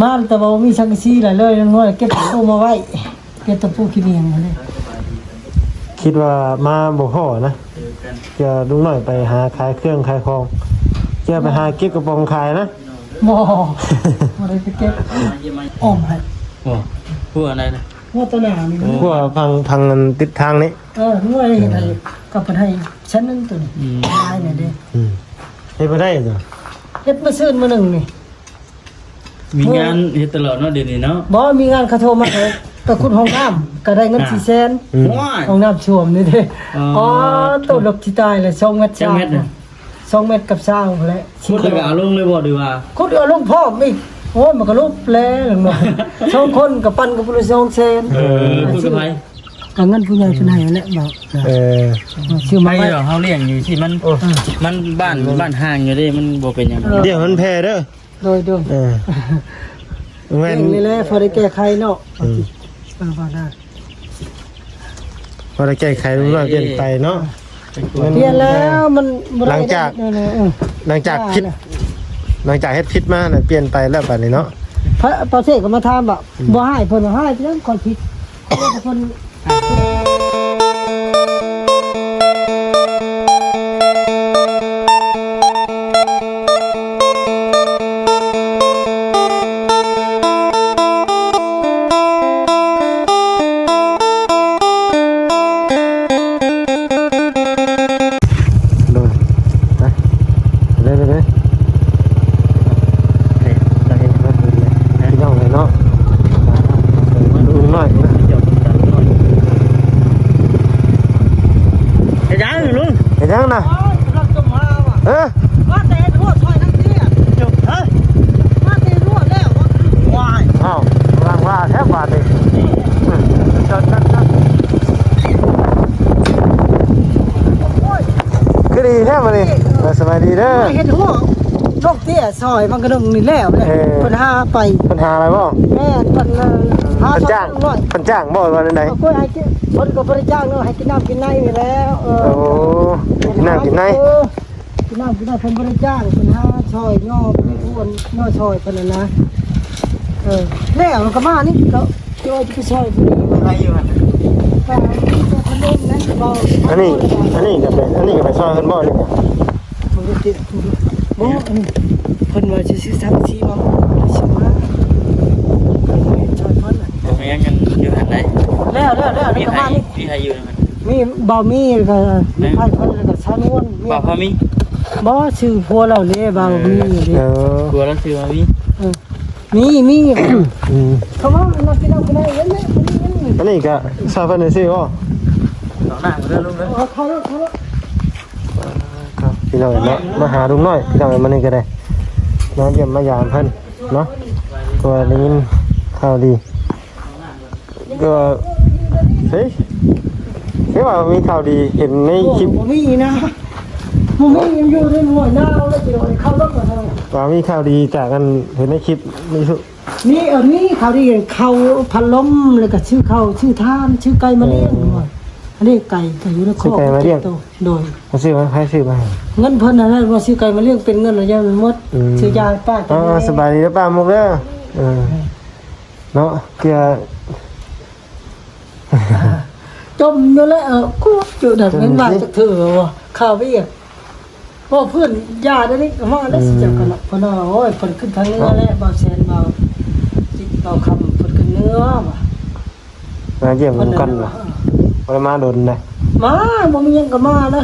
ມາແຕ່ວ່າບໍ່ມີສັງກະສີຫຼາຍເລີຍ ນ້ອຍເກັບຕະປູມາໄວ້ ເກັບຕະປູຂີ້ໜຽງຫັ້ນເດ້. ຄິດວ່າມາບໍ່ພໍ້ນະ ຈະລຸງນ້ອຍໄປຫາຂາຍເຄື່ອງຂາຍຂອງ ຈະໄປຫາເກັບກະປ໋ອງຂາຍນະ. ບໍ່ ບໍ່ໄດ້ໄປເກັບ ອ້ອມໃຫ້. ບໍ່ ຫົວອັນໃດນະ? ຫົວຕະໜານີ້. ຫົວພັງ ພັງອັນຕິດທາງນີ້. ເອີ ຫົວເຮັດໃຫ້ ເອີ ກໍເພິ່ນໃຫ້ຊັ້ນໜຶ່ງຕົວນີ້. ອືມ ຫຼາຍແນ່ເດ້. ອືມ ເຮັດບໍ່ໄດ້ຕົວ ເຮັດມາຊື່ນມື້ໜຶ່ງນີ້. ມີງານເຮັດຕະຫຼອດເນາະ ດຽວນີ້ເນາະ. ບໍ່ ມີງານເຂົາໂທມາ ເຂົາໄປຂຸດຫ້ອງນ້ຳ ກໍໄດ້ເງິນ ອ່າ ສີ່ແສນ. ອືມ ຫ້ອຍ ຫ້ອງນ້ຳຖ້ວມນີ້ເດ້. ອໍ ອໍ ໂຕ ລົບຊິຕາຍແລ້ວ ສອງແມັດ. ຈັກແມັດນະ? ສອງແມັດກັບຊາວແຫຼະ. ຂຸດແລ້ວກໍເອົາລົງເລີຍບໍ່ ຫຼືວ່າ? ຂຸດເອົາລົງພ້ອມອີກ. ໂອ້ຍ ມັນກໍລົບແລ້ວເນາະ ສອງຄົນກໍປັ່ນກັນພຸ້ນລະ ສອງແສນ. ເອີ ຂຸດກັບໃຜ? ກໍເງິນຜູ້ໃຫຍ່ເພິ່ນໃຫ້ຫັ້ນແຫຼະ. ເອີ ຊື້ມາໄວ້ ເຮົາລ້ຽງຢູ່ທີ່ມັນ ມັນບ້ານ ບ້ານຫ່າງຢູ່ເດ້ ມັນບໍ່ເປັນຫຍັງ. ເອີ ດຽວມັນແຜ່ເດີ. ໂດຍໆ ເອີ ແມ່ນນີ້ແຫຼະ ພໍໄດ້ແກ້ໄຂເນາະ. ອືມ ເອີ ວ່າໄດ້ ພໍໄດ້ແກ້ໄຂ ລຸງນ້ອຍປ່ຽນໄປເນາະ. ປ່ຽນແລ້ວ ມັນບໍ່ໄດ້ ຫຼັງຈາກ ເອີ ຫຼັງຈາກຜິດ ຫຼັງຈາກເຮັດຜິດມານະ ປ່ຽນໄປແລ້ວບາດນີ້ເນາະ. ປະເທດກໍມາຖາມວ່າ ອືມ ບໍ່ຮ້າຍ ເພິ່ນວ່າຮ້າຍ ເພິ່ນກໍຜິດ ເພິ່ນ ໂດຍ ໄປ ໄປເລີຍ ໄປເລີຍ. ພີ່ນ້ອງເອີຍເນາະ ລຸງນ້ອຍ ເຮັດຫຍັງລຸງ? ເຮັດຫຍັງນະ? ເອີ ວ່າແຕ່ເຮັດຮົ້ວຊ່ອຍນຳເດ໋. ຮະ? ວ່າແຕ່ເຮັດຮົ້ວແລ້ວ ວ້າຍ ອ້າວ ກຳລັງວ່າແທ້ບາດນີ້. ໂອ້ຍ ຄືດີແທ້ມື້ນີ້. ເອີ ສະບາຍດີເດີ. ເຮັດຮົ້ວ ນ້ອງເຕ້ຍ ຊອຍມັນກະດົງນີ້ແລ້ວແຫຼະ. ເອີ ເພິ່ນຫາໄປ ເພິ່ນຫາໄປບໍ່? ແມ່ນ ເພິ່ນ ເອີ ຫາ ເພິ່ນຈ້າງ ເພິ່ນຈ້າງບໍ່ ວ່າແນວໃດ? ເອົາກ້ວຍໃຫ້ກິນ ເພິ່ນກໍບໍ່ໄດ້ຈ້າງເນາະ ໃຫ້ກິນນ້ຳກິນໃນນີ້ແຫຼະ. ເອີ ໂອ້ ກິນນ້ຳກິນໃນ ເອີ ກິນນ້ຳກິນໃນ ເພິ່ນບໍ່ໄດ້ຈ້າງ ເພິ່ນຫາຊ່ອຍຍໍ ເພິ່ນຊອຍເພິ່ນຫັ້ນນະ. ເອີ ແລ້ວກໍມານີ້ກໍ ໂດຍທີ່ໄປຊ່ອຍຜູ້ນີ້ ໃຜຢູ່ຫັ້ນ? ກໍມີແຕ່ເພິ່ນເດ້ນະ ເວົ້າ ອັນນີ້ ອັນນີ້ກໍເປັນ ອັນນີ້ກໍໄປຊ່ອຍເພິ່ນບໍ່ນີ້? ບໍ່ ອັນນີ້ເພິ່ນວ່າຊິຊື້ສັງກະສີມາ ຊິມາ ເພິ່ນວ່າເຮັດຊ່ອຍເພິ່ນນະ. ເຮັດຫຍັງຢູ່ຫັ້ນໃດ? ແລ້ວ ແລ້ວ ແລ້ວ ອັນນີ້ກໍມານີ້ ມີໃຜຢູ່ຫັ້ນ? ມີບ່າວມີ ແລ້ວກໍ ແມ່ນ ມີໃຜເພິ່ນ ແລ້ວກໍຊານວນ ບ່າວພາມີ? ບໍ່ ຊື່ຜົວລາວເດ້ ບ່າວມີເດ້. ເອີ ຜົວລາວຊື່ວ່າມີ? ເອີ. ມີ ມີ ອືມ ເຂົ້າມາ ນັ່ງກິນເອົາກໍໄດ້ ເຫັນໄດ້ ອັນນີ້ກໍຊ່ອຍເພິ່ນຊື່ບໍ່? ເຂົ້າໜ້າເດີລຸງເດີ. ເອີ ເຂົ້າລົດ ເຂົ້າລົດ. ພີ່ນ້ອງເນາະ ມາຫາລຸງນ້ອຍ ພີ່ນ້ອງ ມື້ນີ້ກໍໄດ້ມາຢ້ຽມມາຢາມເພິ່ນເນາະ ເພາະວ່າໄດ້ຍິນຂ່າວດີ. ກໍ ເຮີ້ຍ ຄືວ່າມີຂ່າວດີ ເຫັນໃນຄລິບ. ໂອ້ ບໍ່ມີນະ ບໍ່ມີ ຍັງຢູ່ໃນຫ້ວຍນາວເລີຍ ເຂົ້າລົດມາທາງ ວ່າມີຂ່າວດີຈາກອັນເຫັນໃນຄລິບ ນີ້ ເອີ ມີຂ່າວດີ ເຂົ້າພັດລົມ ແລ້ວກໍຊື້ເຂົ້າ ຊື້ຖ່ານ ຊື້ໄກ່ມາລ້ຽງ. ເອີ ອັນນີ້ໄກ່ກໍຢູ່ໃນຄອກ ຊື້ໄກ່ມາລ້ຽງ. ໂດຍ ໃຜຊື້ມາ ໃຜຊື້ມາໃຫ້? ເງິນເພິ່ນຫັ້ນແຫຼະ ວ່າຊື້ໄກ່ມາລ້ຽງ ເປັນເງິນລະຢ່າງໝົດ. ອືມ ຊື້ຢາໃຫ້ປ້າກິນ. ເອີ ສະບາຍດີເດີປ້າມຸກເດີ. ເອີ ເນາະ ເກືອ ຈົ່ມຢູ່ແລ້ວ ເອີ ກູດຢູ່ນັ້ນ ແມ່ນວ່າຈັກເທື່ອບໍ່ ຄາວຽກ ບໍ່ເພື່ອນຢ່າໄດ້ນີ້ ມາແລ້ວ ອືມ ຊິຈັກກັນເນາະ. ເພິ່ນວ່າ ໂອ້ຍ ເພິ່ນຂຶ້ນທາງເໜືອແລ້ວ ເນາະ ບ່າວແສນ ບ່າວຈິດ ບ່າວຄຳ ເພິ່ນຂຶ້ນເໜືອວ່າ ມາຢ້ຽມນຳກັນ ເພິ່ນວ່າ ບໍ່ໄດ້ມາດົນໃດ. ມາ ບໍ່ມີຫຍັງກໍມານະ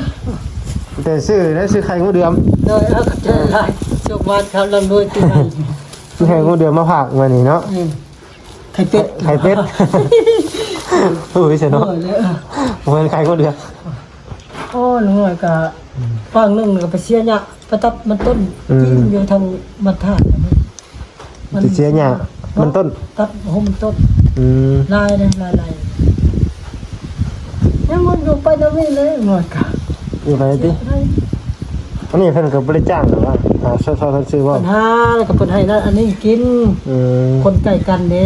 ແຕ່ຊື້ໄດ້ ຊື້ໄຂ່ງົວເດືອມ. ໂດຍ ເອົາ ຂອບໃຈຫຼາຍ ໂຊກໝານ ຄຳລ່ຳລວຍ ປີໃໝ່ ຊື້ໄຂ່ງົວເດືອມມາຝາກມື້ນີ້ເນາະ. ອືມ ໄຂ່ເປັດ ໄຂ່ເປັດ. ໂອ້ຍ ຊະເນາະ ໂອ້ຍ ເນາະ ບໍ່ແມ່ນໄຂ່ງົວເດືອມ. ໂອ້ຍ ນ້ອຍກະ ອືມ ຟາກໜຶ່ງກະໄປເສຍຫຍ້າ ໄປຕັດມັນຕົ້ນ ອືມ ກິນຢູ່ທາງບ້ານທາດ. ມັນຊິເສຍຫຍ້າມັນຕົ້ນ ຕັດໂຮມມັນຕົ້ນ. ອືມ ຫຼາຍເດ້ ຫຼາຍໆ ຍັງມັນຢູ່ໄປນຳນີ້ເລີຍ ມັນກະຢູ່ໄປຕິ. ອັນນີ້ເພິ່ນກໍບໍ່ໄດ້ຈ້າງ ຫຼືວ່າຫາຊ່ອຍໆກັນຊື້ບໍ່? ເພິ່ນຫາ ແລ້ວກໍເພິ່ນໃຫ້ນັ້ນອັນນີ້ກິນ. ອືມ ຄົນໃກ້ກັນເດ້.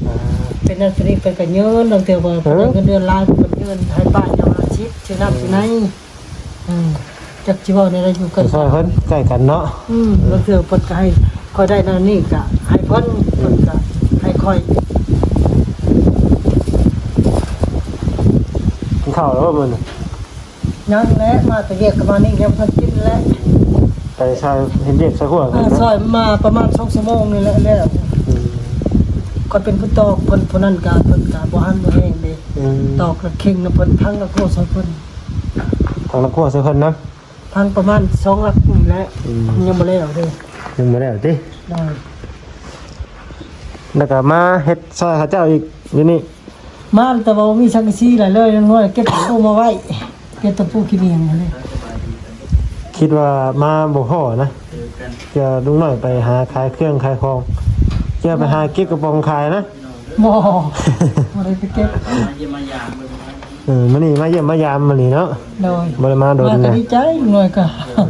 ອ່າ ເປັນນັ້ນເປັນນີ້ ເພິ່ນກໍເຍີນ ບາງເທື່ອບໍ່ ເອີ ເພິ່ນໄດ້ເງິນເດືອນຫຼາຍ ເພິ່ນເຍີນໃຫ້ປ້າເຈົ້າອາຊີບ ຊື້ນ້ຳ ອືມ ຊື້ໃນ. ອືມ ຈັກຊິເວົ້າແນວໃດ ຢູ່ໃກ້ ຊ່ອຍເພິ່ນ ໃກ້ກັນເນາະ. ອືມ ລາງເທື່ອເພິ່ນກໍໃຫ້ຂ້ອຍໄດ້ນັ້ນນີ້ກໍໃຫ້ເພິ່ນ ເພິ່ນ ຂ້ອຍ ກິນເຂົ້າແລ້ວບໍ່ມື້ນີ້? ຍັງແຫຼະ ມາແຕ່ວຽກກໍມານີ້ ຍັງບໍ່ທັນກິນແຫຼະ. ໄປຊ່ອຍເຮັດວຽກຊ່ອຍຄົວ ເອີ ເນາະ ຊ່ອຍມາປະມານສອງຊົ່ວໂມງນີ້ແຫຼະແລ້ວ. ອືມ ຂ້ອຍເປັນຜູ້ຕອກ ເພິ່ນ ຜູ້ນັ້ນກະ ເພິ່ນກະບໍ່ຫັນບໍ່ແຮງເດ້. ອືມ ຕອກລະເຄັ່ງນຳເພິ່ນ ພັງລະຂົວໃສ່ເພິ່ນ ພັງລະຂົວໃສ່ເພິ່ນນະ. ພັງປະມານສອງຫຼັກນີ້ແຫຼະ. ອືມ ຍັງບໍ່ແລ້ວເດ້. ຍັງບໍ່ແລ້ວຕິ? ໂດຍ. ແລ້ວກໍມາເຮັດຊ່ອຍເຂົາເຈົ້າອີກຢູ່ນີ້? ມາແຕ່ວ່າບໍ່ມີສັງກະສີຫຼາຍເລີຍ ນ້ອຍເກັບຕະປູມາໄວ້ ເກັບຕະປູຂີ້ເມຍຫັ້ນເດ້. ຄິດວ່າມາບໍ່ພໍນະ ຈະລຸງນ້ອຍໄປຫາຂາຍເຄື່ອງຂາຍຂອງ ຈະໄປຫາເກັບກະປ໋ອງຂາຍນະ. ບໍ່ ບໍ່ໄດ້ໄປເກັບ. ເອີ ມື້ນີ້ມາຢ້ຽມມາຢາມມື້ນີ້ເນາະ. ໂດຍ. ບໍ່ໄດ້ມາດົນ ມາກໍດີໃຈ ນ້ອຍກໍ ອືມ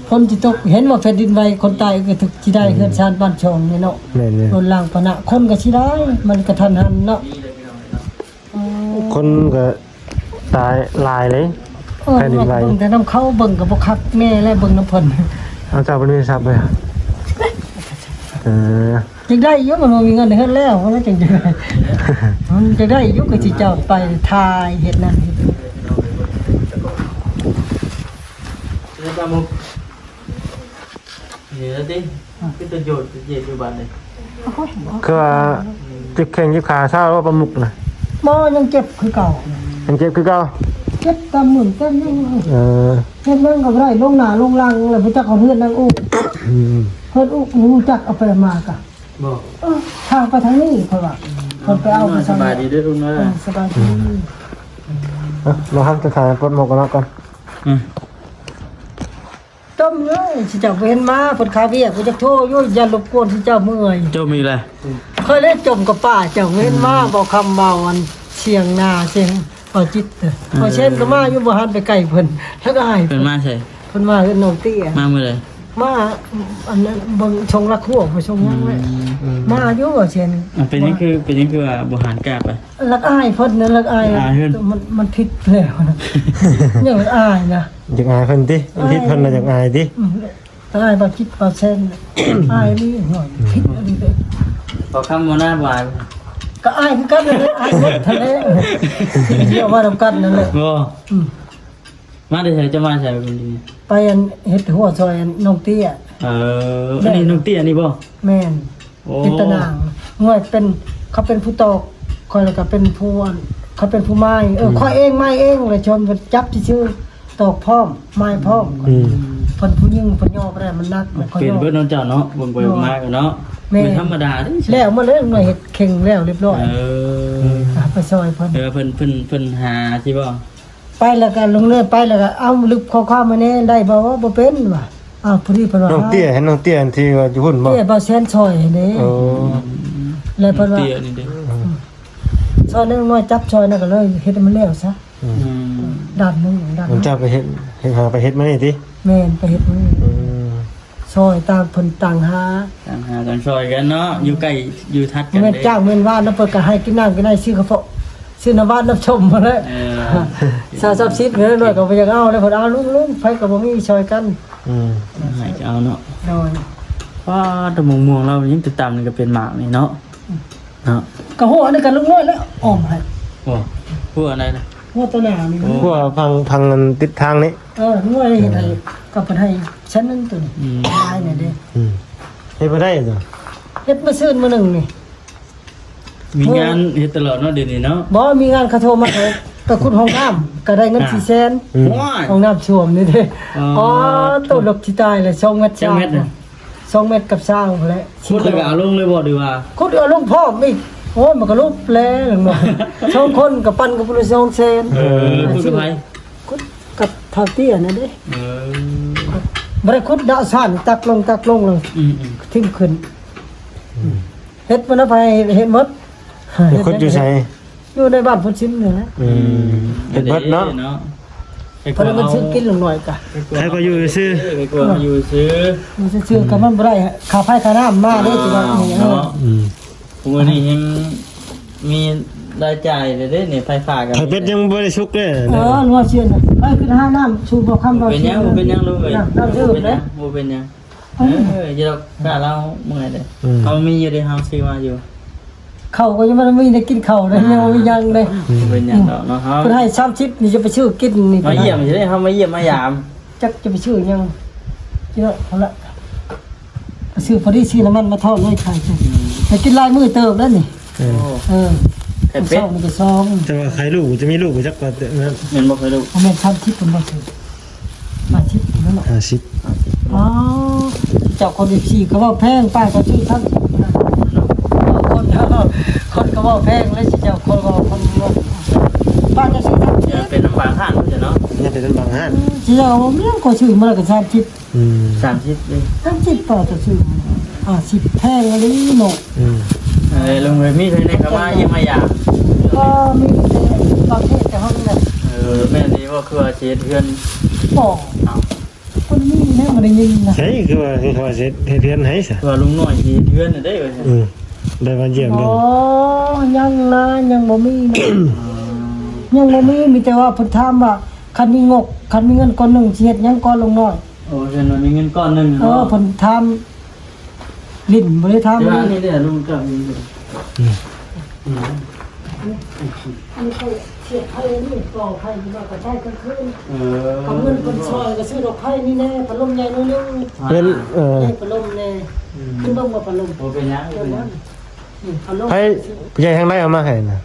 ຝົນຊິຕົກ ເຫັນວ່າແຜ່ນດິນໄຫວ ຄົນຕາຍກໍຖືກ ຊິໄດ້ເຮືອນຊານບ້ານຊ່ອງນີ້ເນາະ. ແມ່ນໆ ໂດນລ້າງປານະ ຄົນກໍຊິໄດ້ ມັນກະທັນຫັນເນາະ. ອືມ ຄົນກໍຕາຍຫຼາຍເລີຍ. ເອີ ແຜ່ນດິນໄຫວ ເບິ່ງແຕ່ນຳເຂົາ ເບິ່ງກໍບໍ່ຄັກແນ່ແຫຼະ ເບິ່ງນຳເພິ່ນ. ເອົາ ເຈົ້າບໍ່ມີໂທລະສັບເລີຍ? ເອີ ຢາກໄດ້ຢູ່ ມັນບໍ່ມີເງິນໃນເຮືອນແລ້ວ ມັນຈຶ່ງຈະໄດ້ ມັນຈະໄດ້ຢູ່ ກໍຊິເຈົ້າໄປຖ່າຍເຮັດນັ້ນເຮັດນີ້. ເຮັດແລ້ວຕິ? ອືມ ຄືຕະໂຍດຕະເຢດຢູ່ບາດນີ້. ໂອ້ຍ ຄືວ່າເຈັບແຂ້ງເຈັບຂາຊາແລ້ວບໍ່ ປາໝຸກນະ? ບໍ່ ຍັງເຈັບຄືເກົ່າ. ຍັງເຈັບຄືເກົ່າ? ເຈັບຕາມມື້ເຕັມຢູ່. ເອີ ເຮັດຫຍັງກໍບໍ່ໄດ້ ລົງໜ້າລົງຫຼັງ ແລ້ວບໍ່ຈັກຮອດເຮືອນນາງອູ້. ອືມ ເພິ່ນອຸ ຮູ້ຈັກເອົາໄປມາກະ. ບໍ່ ເອີ ທາງໄປທາງນີ້ ເພິ່ນວ່າ ເພິ່ນໄປເອົາໄປ. ສະບາຍດີເດີລຸງເດີ. ເອີ ສະບາຍດີ. ອືມ ເອີ ມາທຳຈະຂາຍປົດໝວກກັນນັອກກ່ອນ. ອືມ ຈົ່ມເລີຍ ຊິເຈົ້າບໍ່ເຫັນມາ ເພິ່ນຄາວຽກ ບໍ່ຈັກໂທຢູ່ ຢ້ານລົບກວນຊິເຈົ້າເມື່ອຍ. ຈົ່ມອີກແລ້ວ. ຂ້ອຍເລີຍຈົ່ມກັບປ້າເຈົ້າ ບໍ່ເຫັນມາ. ອືມ ເວົ້າຄຳເວົ້າອັນ ສຽງໜ້າສຽງເວົ້າຈິດ. ເອີ ເວົ້າເຊັ່ນກໍມາຢູ່ ບໍ່ຫັນໄປໃກ້ເພິ່ນ ລະອາຍ. ເພິ່ນມາໃສ? ເພິ່ນມາເຮືອນນ້ອງເຕ້ຍ. ມາມື້ໃດ? ມາອັນນັ້ນ ເບິ່ງຊົງລັກຫົວ ບໍ່ຊົງຫຍັງແຫຼະ. ອືມ ມາຢູ່ວ່າເຊັ່ນ. ເປັນຫຍັງຄື ເປັນຫຍັງຄືວ່າບໍ່ຫັນກ້າໄປ? ລັກອາຍເພິ່ນນະ ລັກອາຍ. ອາຍເພິ່ນ ມັນ ມັນຜິດແລ້ວນະ. ຍັງລັກອາຍນະ ຢາກອາຍເພິ່ນຕິ? ອາຍ ມັນຜິດເພິ່ນນະ ຢາກອາຍຕິ? ອືມ ອາຍບໍ່ຄິດບໍ່ແຊນ ອາຍນີ້ ໂອ້ຍ ຜິດອີ່ຫຼີເດ້. ບໍ່ຄຳບໍ່ໜ້າບໍ່ອາຍ ກໍອາຍຄືກັນນັ້ນແຫຼະ ອາຍໝົດຫັ້ນແຫຼະ. ຊິເວົ້ານຳກັນນັ້ນແຫຼະ. ບໍ່ ອືມ ມາແຕ່ໃສ? ເຈົ້າມາໃສມື້ນີ້? ໄປອັນເຮັດຫົວຊ່ອຍອັນນ້ອງເຕ້ຍ. ເອີ ອັນນີ້ນ້ອງເຕ້ຍນີ້ບໍ່? ແມ່ນ. ໂອ້ ເປັນຕານາງ ງວຍເປັນ ເຂົາເປັນຜູ້ຕອກ ຂ້ອຍລະກະເປັນຜູ້ອັນ ເຂົາເປັນຜູ້ໝາຍ. ເອີ ອືມ ຂ້ອຍເອງໝາຍເອງ ລະຊົນເພິ່ນຈັບຊື່ໆ ຕອກພ້ອມ ໝາຍພ້ອມ. ອືມ ເພິ່ນຜູ້ຍິງເພິ່ນຍໍບໍ່ໄດ້ ມັນໜັກ. ເປັນເບິດເນາະເຈົ້າເນາະ ເບິ່ງໄປເບິ່ງມາກໍເນາະ. ແມ່ນ ບໍ່ທຳມະດາເດ້. ແລ້ວມາເລີຍ ມາເຮັດເຄັ່ງແລ້ວລຽບລ້ອຍ. ເອີ ໄປຊ່ອຍເພິ່ນ. ເອີ ເພິ່ນ ເພິ່ນ ເພິ່ນຫາຊິບໍ່? ໄປແລ້ວກໍລົງເນີ ໄປແລ້ວກໍ ເອົາ ລຶບຂໍ້ຄວາມມາແດ່ ໄດ້ບໍ່? ວ່າບໍ່ເປັນວ່າ. ອ້າວ ພໍດີເພິ່ນວ່າ ນ້ອງເຕ້ຍ ເຫັນນ້ອງເຕ້ຍທີ່ວ່າຢູ່ພຸ້ນບໍ່? ເຕ້ຍ ບ່າວແຊນຊ່ອຍຫັ້ນເດ້. ໂອ້ ແລ້ວເພິ່ນວ່າ ນ້ອງເຕ້ຍນີ້ເດ້ ອືມ ຊ່ອຍນ້ອຍຈັບຊ່ອຍນັ້ນກໍເລີຍເຮັດໃຫ້ມັນແລ້ວຊະ. ອືມ ອືມ ດ້ານໜຶ່ງ ດ້ານໜຶ່ງ. ເຈົ້າໄປເຮັດ ເຮັດຫາໄປເຮັດມານີ້ຕິ? ແມ່ນ ໄປເຮັດມານີ້. ອືມ ຊ່ອຍຕ່າງຄົນຕ່າງຫາ ຕ່າງຫາຕ່າງຊ່ອຍກັນເນາະ. ຢູ່ໃກ້ຢູ່ຖັດກັນ ແມ່ນຈ້າງແມ່ນຫວານນຳ ເພິ່ນກໍໃຫ້ກິນນ້ຳກິນໃນ ຊື້ເຂົ້າໂພດ ຊື້ນ້ຳຫວານນ້ຳສົ້ມຫັ້ນແຫຼະ. ເອີ ຊາວ ສາມສິບເງິນໜ້ອຍກໍບໍ່ຢາກເອົາແລ້ວ ເພິ່ນເອົາລຸງໆ ໃຜກໍບໍ່ມີຊ່ອຍກັນ. ອືມ ໃຫ້ກໍເອົາເນາະ. ໂດຍ ວ້າ ຕະໝົງມ່ວງລາວຍັງຕິດຕາມນີ້ກໍເປັນໝາກນີ້ເນາະ. ເນາະ ກະຫົວອັນນີ້ກະລຸງນ້ອຍແລ້ວ ອ້ອມໃຫ້. ໂອ້ ຫົວອັນໃດນະ? ຫົວຕະໜານີ້. ໂອ້ ຫົວພັງ ພັງອັນຕິດທາງນີ້. ເອີ ງວຍເຮັດໃຫ້ ເອີ ກໍເພິ່ນໃຫ້ຊັ້ນໜຶ່ງຕົວນີ້. ອືມ ຫຼາຍແນ່ເດ້. ອືມ ເຮັດບໍ່ໄດ້ຕົວ ເຮັດມາຊື່ນມື້ໜຶ່ງນີ້. ມີງານເຮັດຕະຫຼອດເນາະ ດຽວນີ້ເນາະ. ບໍ່ ມີງານເຂົາໂທມາໃຫ້ ໄປຂຸດຫ້ອງນ້ຳ ກໍໄດ້ເງິນ ອ່າ ສີ່ແສນ. ອືມ ຫ້ອຍ ຫ້ອງນ້ຳຖ້ວມນີ້ເດ້. ອໍ ອໍ ໂຕ ລົກຊິຕາຍແລ້ວ ສອງແມັດ ຈັກແມັດນະ? ສອງແມັດກັບຊາວພຸ້ນແຫຼະ. ຂຸດແລ້ວກໍເອົາລົງເລີຍບໍ່ ຫຼືວ່າ? ຂຸດເອົາລົງພ້ອມອີກ. ໂອ້ຍ ມັນກໍຫຼຸບແລ້ວເນາະ ສອງຄົນກໍປັ່ນກັນພຸ້ນລະສອງແສນ. ເອີ ຂຸດກັບໃຜ? ຂຸດກັບທ້າວເຕ້ຍນັ້ນເດ້. ເອີ ບໍ່ໄດ້ຂຸດດາວຊານ ຕັກລົງ ຕັກລົງແລ້ວ ອືມໆ ຖິ້ມຂຶ້ນ. ອືມ ເຮັດໝົດນະ ໃຜເຮັດ ເຮັດໝົດ. ໄປຂຸດຢູ່ໃສ? ຢູ່ໃນບ້ານພຸ້ນຊິນນີ້ແຫຼະ. ອືມ ເຮັດເບິດເນາະ. ເພິ່ນເອົາເງິນຊື້ກິນລຸງນ້ອຍກະ ໃຜກໍຢູ່ຊື່ ໃຜກໍຢູ່ຊື່ ຢູ່ຊື່ໆ ກໍມັນບໍ່ໄດ້ຄ່າໄຟຄ່ານ້ຳມາເດ້. ອ່າ ຊິວ່ານີ້ເນາະ. ອືມ ມື້ນີ້ຍັງມີລາຍຈ່າຍເດ້ນີ້ ໄຟຟ້າກັນ ໄຂ່ເປັດຍັງບໍ່ໄດ້ສຸກເດ້. ເອີ ງົວເຊຍນ ໄປຂຶ້ນຫານ້ຳ ສູ່ບໍ່ຄຳບໍ່ເຊຍ. ບໍ່ເປັນຫຍັງ ບໍ່ເປັນຫຍັງລູກເອີຍ ນ້ຳ ນ້ຳດື່ມເດ້. ບໍ່ເປັນຫຍັງ ບໍ່ເປັນຫຍັງ. ເອີ ຢ່າດອກ ກະລາວເມື່ອຍເດ້. ອືມ ເຮົາມີຢູ່ເດ້ ເຮົາຊື້ມາຢູ່. ກ ເຂົ້າກໍຍັງບໍ່ໄດ້ມີໄດ້ກິນເຂົ້າເດ້ ອ່າ ຍັງບໍ່ມີຫຍັງເດ້. ອືມ ບໍ່ເປັນຫຍັງດອກເນາະ ເຮົາ ເພິ່ນໃຫ້ສາມສິບນີ້ຈະໄປຊື້ກິນນີ້ ມາຢ້ຽມຊິເດ້ ເຮົາມາຢ້ຽມມາຢາມ ຈັກຈະໄປຊື້ຫຍັງ ກິນເນາະ ເອົາລະ ຊື້ພໍດີ ຊື້ນ້ຳມັນມາທອດໄວ້ຂາຍ ອືມ ໄດ້ກິນຫຼາຍມື້ເຕີບແລ້ວນີ້. ເອີ ເອີ ໄຂ່ເປັດ ມື້ເຊົ້ານີ້ກໍຊອງ ແຕ່ວ່າໄຂ່ລູກຈະມີລູກຈັກວ່ານັ້ນ ແມ່ນບໍ່ໄຂ່ລູກ? ບໍ່ແມ່ນສາມສິບ ເພິ່ນບໍ່ຖືກ ຫ້າສິບນັ້ນເນາະ ຫ້າສິບ ອໍ ເຈົ້າຄົນເອັຟຊີກໍເວົ້າແພງ ປ້າກໍຊື້ສາມສິບນະ ຄົນ ຄົນກໍເວົ້າແພງ ແລ້ວຊິເຈົ້າຄົນເວົ້າຄົນເວົ້າ ປ້າກໍຊື້ສາມສິບ ເປັນນຳບາງຮ້ານເນາະ ເປັນນຳບາງຮ້ານ ຊິເຈົ້າເອົາຫຍັງກໍຊື້ມາແລ້ວກໍສາມສິບ ອືມ ສາມສິບເດ້ ສາມສິບ ປາຈະຊື້ ຫ້າສິບ ແພງອີ່ຫຼີເນາະ. ອືມ ເອີ ລຸງເອີຍ ມີເທົ່າໃດກໍມາຢ້ຽມມາຢາມ ກໍມີແຕ່ປະເທດແຕ່ຫ້ອງນັ້ນ. ເອີ ແມ່ນດີບໍ່ ຄືວ່າຊິເຮັດເຮືອນ? ບໍ່ ເອົ້າ ຄົນມີແນວບໍ່ໄດ້ຍິນນະ. ໃຊ່ ຄືວ່າ ຄືວ່າຊິເຮັດເຮືອນໃຫ້ຊະ ຄືວ່າລຸງນ້ອຍຊິເຮັດເຮືອນນະເດ້ ວ່າຊັ້ນ. ອືມ ໄດ້ມາຢ້ຽມເບິ່ງ. ບໍ່ ຍັງນະ ຍັງບໍ່ມີນະ ຍັງບໍ່ມີ. ມີແຕ່ວ່າເພິ່ນຖາມວ່າ ຄັນມີງົບ ຄັນມີເງິນກ້ອນໜຶ່ງ ຊິເຮັດຫຍັງກ່ອນ ລຸງນ້ອຍ? ໂອ້ ເພິ່ນວ່າມີເງິນກ້ອນໜຶ່ງ ເອີ ເນາະ ເພິ່ນຖາມຫຼິ້ນ ບໍ່ໄດ້ຖາມ ແຕ່ວ່າອັນນີ້ແຫຼະ ລຸງເຈົ້າມີຢູ່ ອືມ ອັນນີ້ເຂົາສຽບໄຟ ອັນນີ້ຕໍ່ໄຟ ມາກໍໃຊ້ກາງຄືນ. ເອີ ກັບເງິນເພິ່ນຊ່ອຍ ກໍຊື້ດອກໄຟນີ້ແດ່ ພັດລົມໃຫຍ່ໜ້ອຍໜຶ່ງ ເປັນ ເອີ ເອີ ພັດລົມແດ່ ອືມ ເພິ່ນເບິ່ງວ່າພັດລົມ ບໍ່ເປັນຫຍັງ ບໍ່ເປັນຫຍັງ ນີ້ພັດລົມ ໃຫ້ຜູ້ໃຫຍ່ທາງໃດເອົາມາໃຫ້ນະ?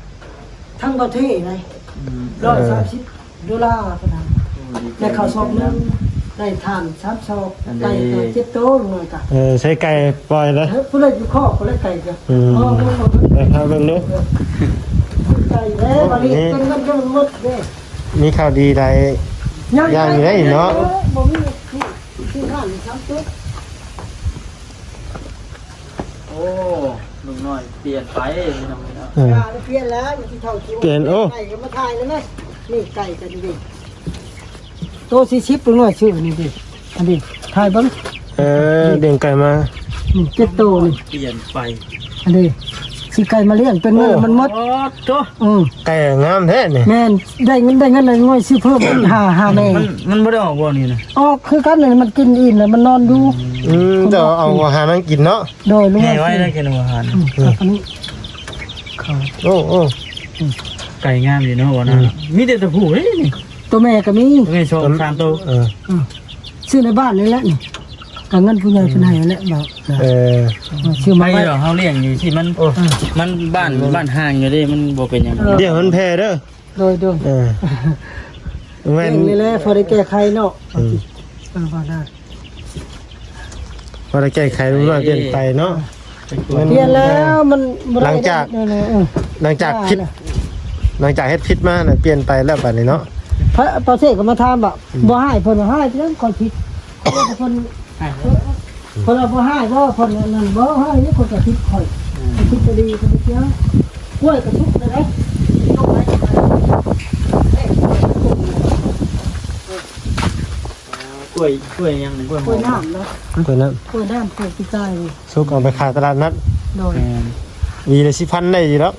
ທາງປະເທດໃດ ອືມ ຮ້ອຍສາມສິບ ໂດລາເທົ່ານັ້ນ ໂອ້ ໄດ້ເຂົ້າຊອກໜຶ່ງ ໄດ້ຖ່ານສາມຊອກ ອັນນີ້ ໄກ່ກໍເຈັດໂຕ ນ້ອຍກະ ເອີ ໃສ່ໄກ່ປ່ອຍເດ້ ເອີ ຜູ້ໃດຢູ່ຄອກ ຜູ້ໃດໄກ່ກະ ອືມ ເອົາເບິ່ງ ເອີ ພາເບິ່ງດູ ເອີ ໄກ່ເດ້ ໂອ້ ບາດນີ້ ນີ້ ເປັນເງິນເດືອນໝົດເດ້ ມີຂ່າວດີຫຼາຍຢ່າງຢູ່ເດ້ເນາະ ເອີ ບໍ່ມີ ນີ້ ທີ່ຮ້ານນີ້ສາມໂຕ. ໂອ້ ລຸງນ້ອຍປ່ຽນໄປພີ່ນ້ອງເອີຍ ເອີ ປ່ຽນແລ້ວ ທີ່ເຖົ້າທີ່ ປ່ຽນ ໂອ້ ໄກ່ກໍມາຖ່າຍແລ້ວນະ ນີ້ໄກ່ກໍດີ ໂຕສີ່ສິບ ລຸງນ້ອຍຊື້ນີ້ຕິ ອັນນີ້ ຖ່າຍເບິ່ງ ເອີ ລ້ຽງໄກ່ມາ ນີ້ເຈັດໂຕນີ້ ປ່ຽນໄປ ອັນນີ້ ຊື້ໄກ່ມາລ້ຽງ ເປັນເງິນມັນໝົດ ໂອ້ ໂຕ ອືມ ໄກ່ງາມແທ້ນີ້ ແມ່ນ ໄດ້ເງິນ ໄດ້ເງິນ ໄດ້ງວຍ ຊື້ເພີ່ມ ຫ້າ ຫ້າແມ່ ມັນ ມັນບໍ່ໄດ້ອອກບໍ່ນີ້ນະ ອອກຄືກັນນີ້ ມັນກິນອີ່ມແລ້ວມັນນອນຢູ່ ອືມ ເຈົ້າເອົາອາຫານມັນກິນເນາະ ໂດຍ ລຸງ ໃຫຍ່ໄວໄດ້ກິນອາຫານ ອືມ ອັນນີ້ ໂອ້ ໂອ້ ອືມ ໄກ່ງາມຢູ່ເນາະ ວ່ານະ ອືມ ມີແຕ່ຕົວຜູ້ເດ້ນີ້ ຕົວແມ່ກໍມີ ຕົວແມ່ສອງສາມໂຕ ເອີ ອືມ ຊື້ໃນບ້ານນີ້ແຫຼະນີ້ ກໍເງິນຜູ້ໃຫຍ່ເພິ່ນໃຫ້ຫັ້ນແຫຼະ ເວົ້າ ເອີ ເອີ ຊື້ມາໄວ້ ເຮົາລ້ຽງຢູ່ທີ່ມັນ ໂອ້ ມັນບ້ານ ບ້ານຫ່າງຢູ່ເດ້ ມັນບໍ່ເປັນຫຍັງ ເອີ ລ້ຽງມັນແຜ່ເດີ ໂດຍໆ ເອີ ແມ່ນ ນີ້ແຫຼະ ພໍໄດ້ແກ້ໄຂເນາະ ອືມ ເອີ ວ່າໄດ້ ພໍໄດ້ແກ້ໄຂ ລຸງນ້ອຍປ່ຽນໄປເນາະ ມັນ ປ່ຽນແລ້ວ ມັນບໍ່ໄດ້ ຫຼັງຈາກ ເອີ ຫຼັງຈາກຜິດ ຫຼັງຈາກເຮັດຜິດມານະ ປ່ຽນໄປແລ້ວບາດນີ້ເນາະ ປະເທດກໍມາຖາມວ່າ ອືມ ບໍ່ຮ້າຍ ເພິ່ນວ່າຮ້າຍ ເພິ່ນຂໍຜິດ ເພິ່ນ ເພິ່ນວ່າບໍ່ຮ້າຍບໍ່ ເພິ່ນນັ້ນບໍ່ຮ້າຍນີ້ ເພິ່ນກໍຜິດຂ້ອຍ ອືມ ຜິດກໍດີກໍບໍ່ກ່ຽວ ກ້ວຍກໍສຸກແລ້ວເດ້ ກ້ວຍ ກ້ວຍຫຍັງນີ້ ກ້ວຍ ກ້ວຍນ້ຳເນາະ ກ້ວຍນ້ຳ ກ້ວຍນ້ຳ ກ້ວຍປີກາຍນີ້ ສຸກເອົາໄປຂາຍຕະຫຼາດນັດ ໂດຍ ແມ່ນ ຫວີລະສິບພັນໄດ້ຢູ່ດອກ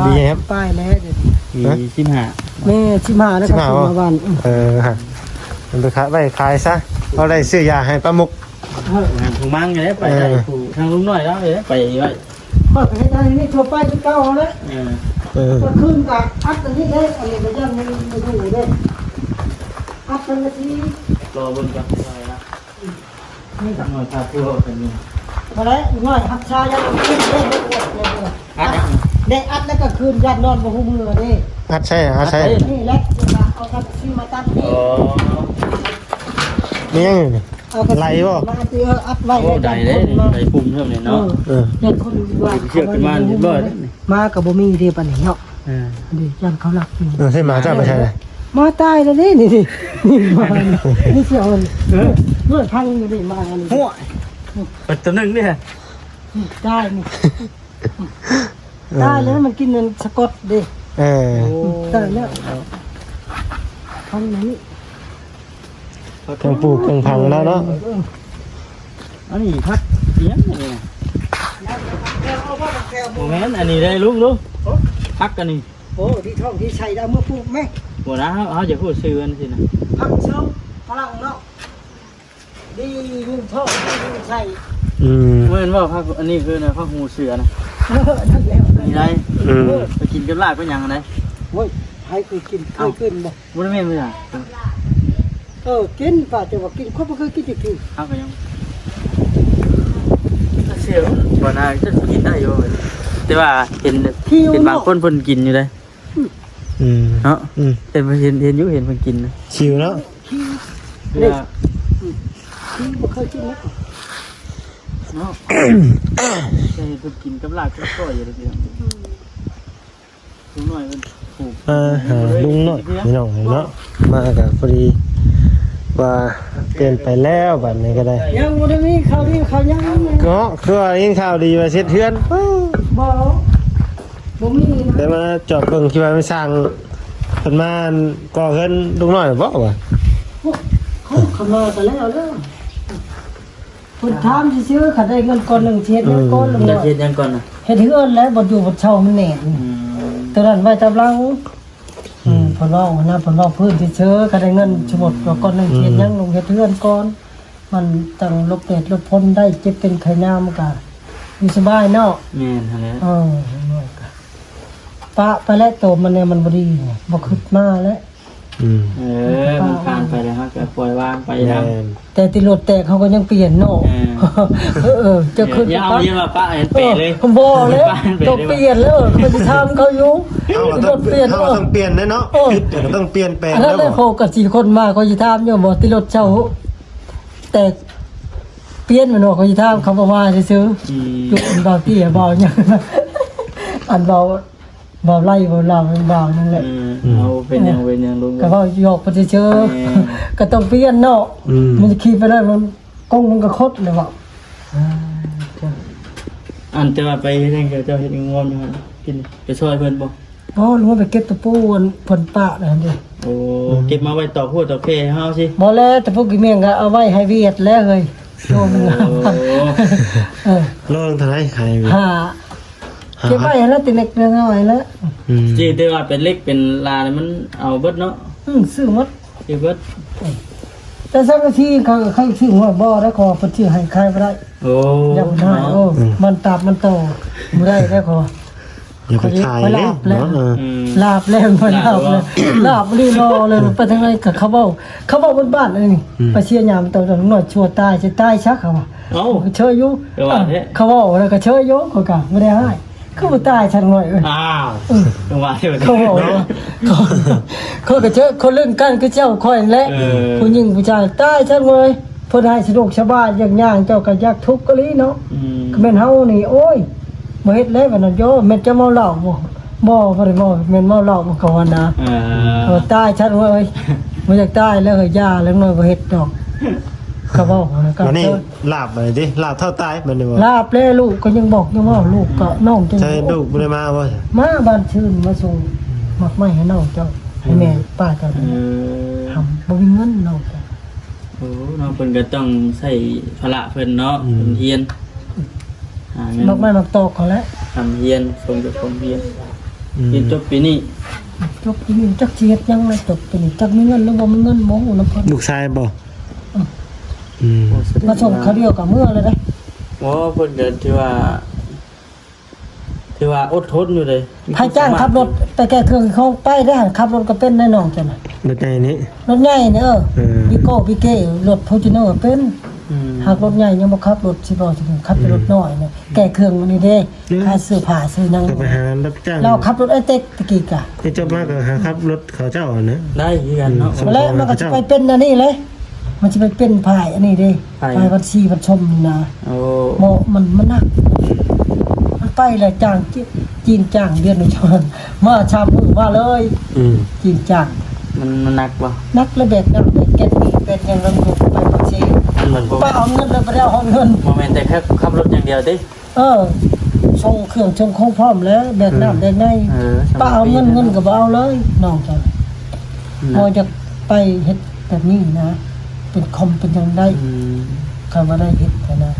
ຫວີແຮມ ປາຍແລ້ວດຽວນີ້ ຫວີ ຮະ ສິບຫ້າ ແມ່ ສິບຫ້າ ແລ້ວກໍ ສິບຫ້າ ຊື້ມາບ້ານ ເອີ ເອົາໄປຂາຍ ໄວ້ຂາຍຊະ ເອົາໄດ້ຊື້ຢາໃຫ້ປາໝຸກ ເອີ ຫາຜູ້ມັງນີ້ແຫຼະ ໄປໄດ້ ເອີ ຜູ້ທາງລຸງນ້ອຍລາວນີ້ແຫຼະ ໄປໄວ້ ຂ້ອຍກໍເຮັດອັນນີ້ທົ່ວໄປຄືເກົ່າຫັ້ນແຫຼະ ເອີ ເອີ ກາງຄືນກໍອັດອັນນີ້ເດ້ ອັນນີ້ກໍຢ້ານມັນບໍ່ຢູ່ເດ້ ອັດເປັນນາທີ ລໍເບິ່ງກັນໜ້ອຍນະ ນີ້ກໍໜ້ອຍພາທົ່ວກັນນີ້ ບໍ່ໄດ້ ໜ້ອຍຮັບຊາຢ່າງເດີ ອັດ ໄດ້ອັດແລ້ວກາງຄືນຢ້ານນອນບໍ່ຮູ້ເມື່ອເດ້ ອັດໃສ່ ອັດໃສ່ ນີ້ແຫຼະ ເອົາກັບຊິມາຕັດນີ້ ອໍ ມີຫຍັງຢູ່ນີ້ ເອົາກັບ ໄຫຼບໍ່ ມາອັດ ເອີ ອັດໄວ້ ໂອ້ ໄດ້ເດ້ ໄດ້ປຸ່ມເພີ່ມນີ້ເນາະ ເອີ ເອີ ຢ້ານຄົນວ່າ ເອົາເຊືອກຂຶ້ນມາຮຽບຮ້ອຍ ມາກໍບໍ່ມີເດ້ປານນີ້ເນາະ ເອີ ເດ້ ຢ້ານເຂົາລັກຢູ່ ເອີ ໃສ່ໝາເຈົ້າໄປໃສ ໝາຕາຍແລ້ວເດ້ ນີ້ ນີ້ ນີ້ ນີ້ຊິເອົາ ເອີ ເມື່ອພັງຢູ່ນີ້ ໝານີ້ ໂອ້ຍ ເປັນຕົວໜຶ່ງເດ້ ນີ້ ຕາຍນີ້ ເອີ ຕາຍແລ້ວ ມັນກິນອັນສະກອດເດ້ ເອີ ໂອ້ ຕາຍແລ້ວ ພັງນີ້ ເຄື່ອງປູກເຄື່ອງຝັງແລ້ວເນາະ ເອີ ອັນນີ້ຜັກອີ່ຫຍັງນີ້ນະ ບໍ່ແມ່ນ ອັນນີ້ໄດ້ລຸງ ລຸງ ຜັກອັນນີ້ ໂອ້ ທີ່ທ້ອງທີ່ໄສ້ ເອົາມາປູກແມ ບໍ່ນະ ເຮົາ ເຮົາຈະຮູ້ຊື່ມັນຊີ້ນະ ຜັກເຊີງຝຣັ່ງເນາະ ດີຢູ່ທ້ອງ ດີຢູ່ໄສ້ ອືມ ແມ່ນບໍ່ ຜັກ ອັນນີ້ຄືນະ ຜັກຫູເສືອນະ ເອີ ນັ້ນແຫຼະ ນີ້ໄດ໋ ອືມ ໄປກິນກັບລາບກັບຫຍັງຫັ້ນໃດ໋. ໂອ້ຍ ໃຜເຄີຍກິນ ເຄີຍກິນບໍ່? ບໍ່ໄດ້ແມ່ນບໍ່? ເອີ ກິນ ປ້າ ແຕ່ວ່າກິນ ຂ້ອຍບໍ່ເຄີຍກິນຈັກເທື່ອ. ເຮົາກໍຍັງ ເຊວ ບໍ່ໜ້າຈະກິນໄດ້ຢູ່ ແຕ່ວ່າເຫັນ ເຫັນບາງຄົນເພິ່ນກິນຢູ່ເດ້. ອືມ ອືມ ເນາະ ອືມ ເຫັນ ເຫັນ ເຫັນຢູ່ ເຫັນເພິ່ນກິນນະ ຊິວເນາະ ເອີ ອືມ ບໍ່ເຄີຍກິນເນາະ ເນາະ ແຕ່ເຫັນເພິ່ນກິນກັບລາບກັບກ້ອຍຢູ່ເດ້. ອືມ ລຸງນ້ອຍເພິ່ນ ອ່າ ຫາລຸງນ້ອຍ ພີ່ນ້ອງເນາະ ມາກໍພໍດີວ່າປ່ຽນໄປແລ້ວ ບັດນີ້ກໍໄດ້ ຍັງບໍ່ໄດ້ມີຂ່າວດີຂ່າວຫຍັງເນາະ ຄືວ່າໄດ້ຍິນຂ່າວດີວ່າເຮັດເຮືອນ ບໍ່ ບໍ່ມີນະ ໄດ້ມາຈອບເບິ່ງທີ່ວ່າມັນສ້າງ ເພິ່ນມາກໍ່ເຮືອນລຸງນ້ອຍບໍ່ວະ? ໂອ້ ເຂົາ ເຂົາມາກໍແລ້ວເດີ. ເພິ່ນຖາມຊື່ໆ ຄັນໄດ້ເງິນກ້ອນໜຶ່ງ ຊິເຮັດຫຍັງກ່ອນ ອືມ ລຸງນ້ອຍ ຢາກເຮັດຫຍັງກ່ອນນະ? ເຮັດເຮືອນແຫຼະ ບ່ອນຢູ່ບ່ອນເຊົ່າມັນແໜ້ນ ອືມ ໂຕນັ້ນໄວ້ຕາມຫຼັງ ອືມ ອືມ ເພິ່ນເວົ້າຫັ້ນນະ ເພິ່ນເວົ້າພື້ນຊື່ໆ ຄັນໄດ້ເງິນ ອືມ ສົມມຸດວ່າກ້ອນໜຶ່ງ ອືມ ຊິເຮັດຫຍັງ ລຸງເຮັດເຮືອນກ່ອນ ມັນຈັ່ງຫຼົບແດດຫຼົບຝົນໄດ້ ເຈັບເປັນໄຂ້ຍາມກໍຢູ່ສະບາຍເນາະ. ແມ່ນຫັ້ນແຫຼະ ເອີ ປະໄປແລ້ວ ໂຕມັນແນວມັນບໍ່ດີ ບໍ່ຄິດມາແລ້ວ. ອືມ ເອີ ມັນຜ່ານໄປແລ້ວ ເຮົາກໍປ່ອຍວາງໄປນຳ ແຕ່ຕິລົດແຕກເຮົາກໍຍັງປ່ຽນເນາະ. ເອີ ເອີ ເຈົ້າຄິດ ຢ່າເອົາ ຢ່າມາປະໃຫ້ແຕກເລີຍ ບໍ່ແລ້ວ ຕ້ອງປ່ຽນເລີຍ ຂ້ອຍຊິຖາມເຂົາຢູ່ ເຮົາກໍຕ້ອງປ່ຽນ ເຮົາກໍຕ້ອງປ່ຽນເນາະ ເອີ ກໍຕ້ອງປ່ຽນແປງ ອັນນັ້ນແຫຼະ ເຮົາກໍຊິຄົນມາ ຂ້ອຍຊິຖາມຢູ່ ບໍ່ຕິລົດເຈົ້າແຕກ ປ່ຽນແມ່ນບໍ່ ຂ້ອຍຊິຖາມ ເຂົາບໍ່ວ່າຊື່ໆ ອືມ ຢູ່ອັນເບົາເຕ້ເບົາຫຍັງ ອັນເບົາ ເບົາໄລ່ເບົາລາວເບົານັ້ນແຫຼະ ອືມ ເອົາ ເປັນຫຍັງ ເປັນຫຍັງລຸງ ກໍເວົ້າຢອກເພິ່ນຊື່ໆ ແມ່ນ ກໍຕ້ອງປ່ຽນເນາະ ອືມ ມັນຊິຂີ່ໄປໄດ້ ມັນກົງມັນກໍຄົດແລ້ວເວົ້າ ອ່າ ອັນແຕ່ວ່າໄປເຮັດຫຍັງ ເຈົ້າເຮັດງວມຢູ່ຫັ້ນ ກິນ ໄປຊ່ອຍເພິ່ນບໍ່? ບໍ່ ລົງໄປເກັບຕະປູ ອັນເພິ່ນປະນັ້ນເດ້ ໂອ້ ອືມ ເກັບມາໄວ້ຕອກຫົວຕອກແພໃຫ້ເຮົາຊິ ບໍ່ແລ້ວ ຕະປູກີ່ໝ້ຽງກໍເອົາໄວ້ໃຫ້ວຽດແລ້ວເຮີ້ຍ ໂລໜຶ່ງ ໂອ້ ເອີ ໂລເທົ່າໃດຂາຍຫວຽດ? ຫ້າ ເກັບໄວ້ຫັ້ນແຫຼະ ເປັນເລັກເປັນນ້ອຍແຫຼະ ອືມ ຊິແຕ່ວ່າເປັນເຫຼັກເປັນລາ ມັນເອົາເບິດເນາະ ອືມ ຊື້ໝົດ ຊື້ເບິດ ແຕ່ສັງກະສີເຂົາ ເຂົາຊື້ໝົດ ບໍ່ໄດ້ ເຂົາເພິ່ນຊື້ໃຫ້ຂາຍບໍ່ໄດ້ ໂອ້ ຢ່າໄປຫາ ເນາະ ໂອ້ ມັນຕາບມັນໂຕບໍ່ໄດ້ເດ້ ເຂົາ ຢ່າໄປຂາຍເດ້ ເນາະ ເອີ ອືມ ລາບແລ້ວ ລາບແລ້ວ ລາບອີ່ຫຼີ ລໍເລີຍ ໄປທາງໃດກໍເຂົາເວົ້າ ເຂົາເວົ້າບ້ານໆ ອັນນີ້ ອືມ ໄປເຊຍຍາມໂຕ ນ້ອຍຊົ່ວຕາຍ ຊິຕາຍຊະ ເຂົາວ່າ ເອົ້າ ເຊີຍຢູ່ ເຂົາເວົ້າແລ້ວກໍເຊີຍຢູ່ ຂ້ອຍກໍບໍ່ໄດ້ຮ້າຍ ຄືບໍ່ຕາຍຊັ້ນ ນ້ອຍເອີຍ ອ້າວ ເອີ ຈັ່ງຫວະ ເຂົາເວົ້າ ເນາະ ຂ້ອຍກໍເຈີຄົນເລື່ອງກັນຄືເຈົ້າຂ້ອຍນັ້ນແຫຼະ ເອີ ຜູ້ຍິງຜູ້ຊາຍຕາຍຊັ້ນເວີຍ ເພິ່ນໃຫ້ສະດວກສະບາຍ ຢາກຍ່າງ ເຈົ້າກໍຢາກທຸກອີ່ຫຼີເນາະ ອືມ ກໍແມ່ນເຮົານີ້ ໂອ້ຍ ບໍ່ເຮັດແລ້ວບັດນັ້ນ ໂຢ ແມ່ນເຈົ້າເມົາເຫຼົ້າບໍ່? ບໍ່ ບໍ່ໄດ້ເມົາ ແມ່ນເມົາເຫຼົ້າບໍ່ ເຂົາວ່ານະ ເອີ ເອີ ຕາຍຊັ້ນເວີຍ ບໍ່ຢາກຕາຍແລ້ວ ເຮີ້ຍ ຢ່າແລ້ວ ນ້ອຍ ບໍ່ເຮັດດອກ ເຂົາເວົ້ານະ ກໍ ບັດນີ້ ລາບໄປຕິ ລາບເທົ່າຕາຍແມ່ນບໍ່? ລາບແລ້ວ ລູກກໍຍັງບອກ ຍັງເວົ້າ ລູກກໍ ອືມ ນ້ອງຈັ່ງ ໃຊ່ລູກບໍ່ໄດ້ມາບໍ່? ມາບ້ານຊື່ນ ມາສົ່ງໝາກໄມ້ໃຫ້ນ້ອງເຈົ້າ ໃຫ້ແມ່ ອືມ ປ້າເຈົ້າ ເອີ ທຳ ບໍ່ມີເງິນນ້ອງເຈົ້າ ໂອ້ ນ້ອງເພິ່ນກໍຕ້ອງໃຊ້ພາລະເພິ່ນເນາະ ອືມ ເພິ່ນຮຽນ ຫາເງິນ ໝາກໄມ້ໝາກຕອກເຂົາແຫຼະ ທຳຮຽນ ສົ່ງເຈົ້າຂອງຮຽນ ອືມ ຮຽນຈົບປີນີ້ ຈົບປີນີ້ ຈັກຊິເຮັດຫຍັງລະ ຈົບປີນີ້ ຈັກມີເງິນຫຼືບໍ່ມີເງິນ ບໍ່ຮູ້ນຳເພິ່ນ ລູກຊາຍບໍ່? ອືມ ອືມ ມາສົ່ງຄາວດຽວກໍເມືອແລ້ວເດ້ ໂອ້ ເພິ່ນກໍຖືວ່າ ຖືວ່າອົດທົນຢູ່ເດ້ ໃຜຈ້າງຂັບລົດໄປແກ້ເຄື່ອງຂອງໄປໄດ້ຫັ້ນ ຂັບລົດກໍເປັນໄດ໋ນ້ອງເຈົ້ານະ ລົດໃຫຍ່ນີ້ ລົດໃຫຍ່ນີ້ ເອີ ເອີ ວີໂກ້ ວີເກ້ ລົດຟໍຈູນເນີເປັນ ອືມ ຫາກລົດໃຫຍ່ຍັງບໍ່ຂັບ ລົດສິບລໍ້ ສິບ ຂັບແຕ່ລົດ ອືມ ນ້ອຍນີ້ ແກ້ເຄື່ອງນີ້ເດ້ ອືມ ຂາຍເສື້ອຜ້າເສື້ອຫຍັງ ກໍໄປຫາຮັບຈ້າງ ລາວຂັບລົດໄອເຕັກຕະກີ້ກະ ໄດ້ ຈົບມາກໍຫາຂັບລົດເຂົາເຈົ້າຫັ້ນນະ ໄດ້ຄືກັນເນາະ ອືມ ແລ້ວມັນກໍຊິໄປເປັນອັນນີ້ເລີຍ ມັນຊິໄປເປັນພາຍອັນນີ້ເດ້ ພາຍ ພາຍວັນຊີວັນຊົມນີ້ນະ ໂອ້ ເໝາະ ມັນ ມັນໜັກ ມັນໄປແລ້ວຈ້າງ ຈີນຈ້າງ ດຽວນີ້ມາສາມມື້ມາເລີຍ ອືມ ຈີນຈ້າງ ມັນ ມັນໜັກບໍ່? ໜັກແລ້ວ ແບກໜັກ ແບກແກັດ ແບກຫຍັງ ແລ້ວໄປປາກເຊ ມັນບໍ່ ປ້າເອົາເງິນແລ້ວບໍ່ໄດ້ເອົາຮອດເງິນ ບໍ່ແມ່ນແຕ່ແຄ່ຂັບລົດຢ່າງດຽວຕິ ເອີ ສົ່ງເຄື່ອງສົ່ງຂອງພ້ອມແລ້ວ ແບກນ້ຳ ອືມ ແບກໃນ ເອີ ປ້າເອົາເງິນ ເງິນກໍບໍ່ເອົາເລີຍ ນ້ອງເຈົ້າ ອືມ ບໍ່ຢາກໄປເຮັດແບບນີ້ນະ ເປັນຄອມເປັນຫຍັງໄດ້ ອືມ ຄັນວ່າໄດ້ເຮັດຫັ້ນນະ